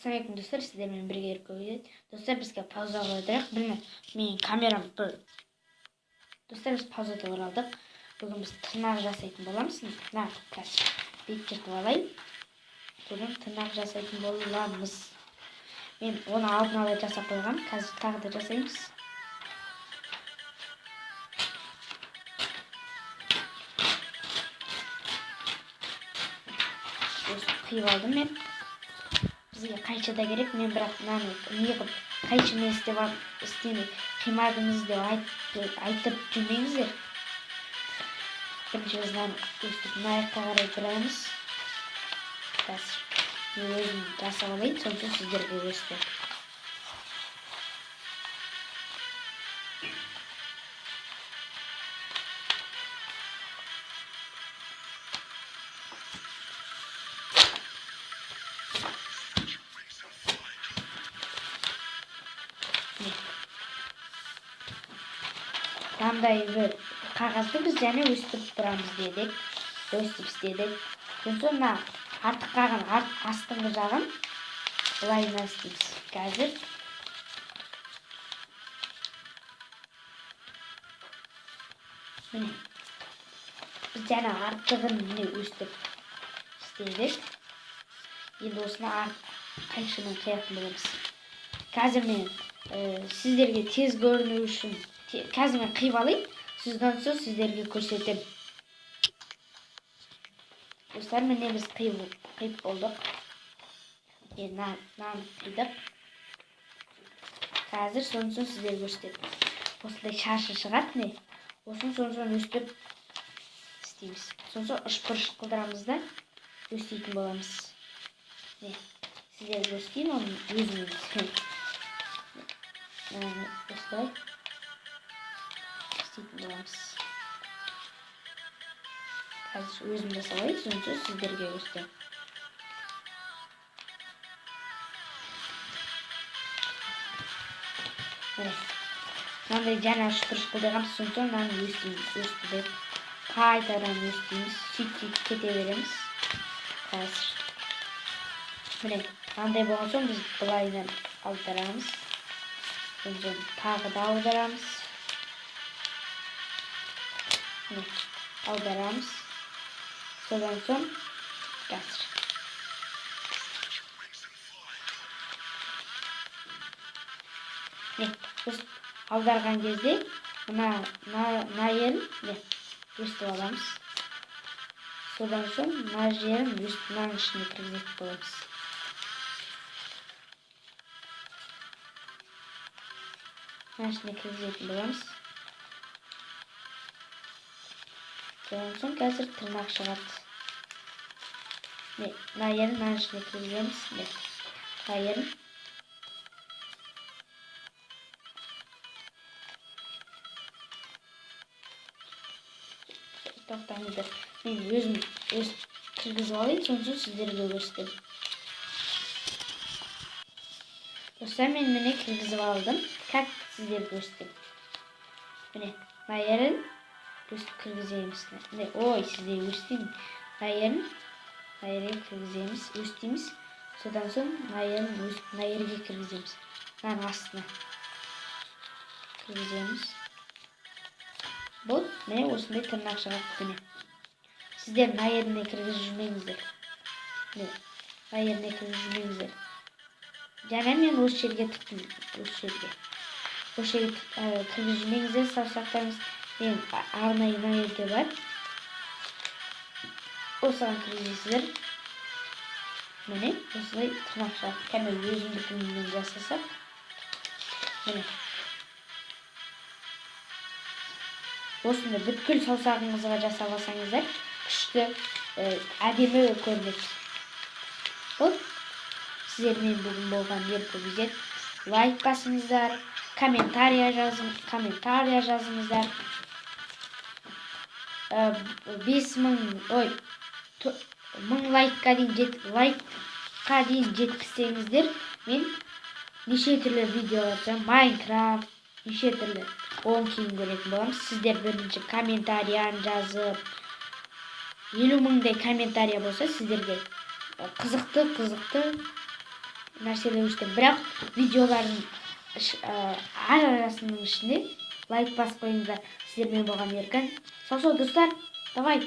Ассалаумағалейкум, достар, сіздермен бірге Еркек. Достар, бізге пауза қойдық. Міне, менің камерам бір. Достар, біз паузада оралдық. Бүгін біз тырнақ жасайтын боламыз. Мына қазір бет жыртып алайын. Бүгін тырнақ жасайтын боламыз. Мен оны алдын ала жасап қойғам. Қазір тағы да жасаймыз. Осы қиып алдым мен. Бізге қайшы да керек. Мен бірақ мынаны неғып қайшымен істеп істемей қимадыңыз деп айтып жүрмеңіздер. Бірінші біз мынаны өстіп мына жаққа қарай бұрамыз. Қазір мен өзім жасап алайын, сосын сіздерге көрсетемін. Мынандай бір қағазды біз және өстіп бұрамыз дедік, өстіп істедік. Сосын мына артық қалған астыңғы жағын былайынан істейміз. Қазір міне біз жаңа артығын міне өстіп істедік. Енді осыны қайшымен қиятын боламыз. Қазір мен сіздерге тез көріну үшін қазір мен қиып алайын, содан соң сіздерге көрсетемін. Достар, міне біз қиып болдық. Мынаны қидық. Қазір содан соң сіздерге көрсетемін. Осындай шашы шығады, міне. Осыны содан соң өстіп істейміз. Содан соң үшбұрыш қылдырамыз да өстейтін боламыз. Міне, сіздерге көрсетейін оны өзім. Мынаны осылай істейтін боламыз. Қазір өзім жасап алайын, содан соң сіздерге көрсетемін. Міне, мынандай жаңа үшбұрыш қылдырғанбыз, содан соң мынаны өстейміз, өсті деп қайтадан өстейміз, сөйтіп кете береміз. Қазір міне мынандай болған соң біз былайынан аударамыз, содан соң тағы да аударамыз. Міне, аударамыз. Содан соң қазір міне өстіп аударған кезде мына жерін міне өстіп аламыз. Содан соң мына жерін өстіп мынаның ішіне кіргізетін боламыз. Мынаның ішіне кіргізетін боламыз. Содан соң қазір тырнақ шығады. Міне, мына жерін мынаның ішіне кіргіземіз. Міне, мына жерін. Тоқтаңыздар, мен өзім өстіп кіргізіп алайын, содан соң сіздерге көрсетемін. Достар, мен міне кіргізіп алдым. Как сіздерге көрсетемін. Міне, мына жерін өстіп кіргіземіз. Міне, ой, сіздерге көрсетейін. Мына жерін, мына жерге кіргіземіз, өстейміз. Содан соң мына жерін өстіп мына жерге кіргіземіз. Мынаның астына кіргіземіз. Бұл міне осындай тырнақ шығады. Міне, сіздер мына жеріне кіргізіп жүрмеңіздер. Міне, мына жеріне кіргізіп жүрмеңіздер. Жаңа мен осы жерге тіктім, осы жерге. Осы жерге кіргізіп жүрмеңіздер саусақтарыңыз. Мен арнайы мына жерде бар. Осыған кіргізесіздер. Міне, осылай тырнақ шығады. Кәне өзімдікінен жасасақ. Міне. Осыны бүткіл саусағыңызға жасап алсаңыздар, күшті, әдемі көрінеді. Бұл сіздермен бүгін болған Еркек Визет. Лайк басыңыздар, комментария жазыңыздар. 5000, ой, 1000 лайкқа дейін лайкқа дейін жеткізсеңіздер, мен неше түрлі видеолар жасаймын. Майнкрафт, неше түрлі. Оны кейін көретін боламыз. Сіздер бірінші комментарияны жазып, 50 мыңдай комментария болса, сіздерге қызықты Нәрселер көрсетемін, бірақ видеолардың ар арасының ішінде лайк басып қойыңыздар. Сіздермен болған Еркін. Сау, сау, достар, давай.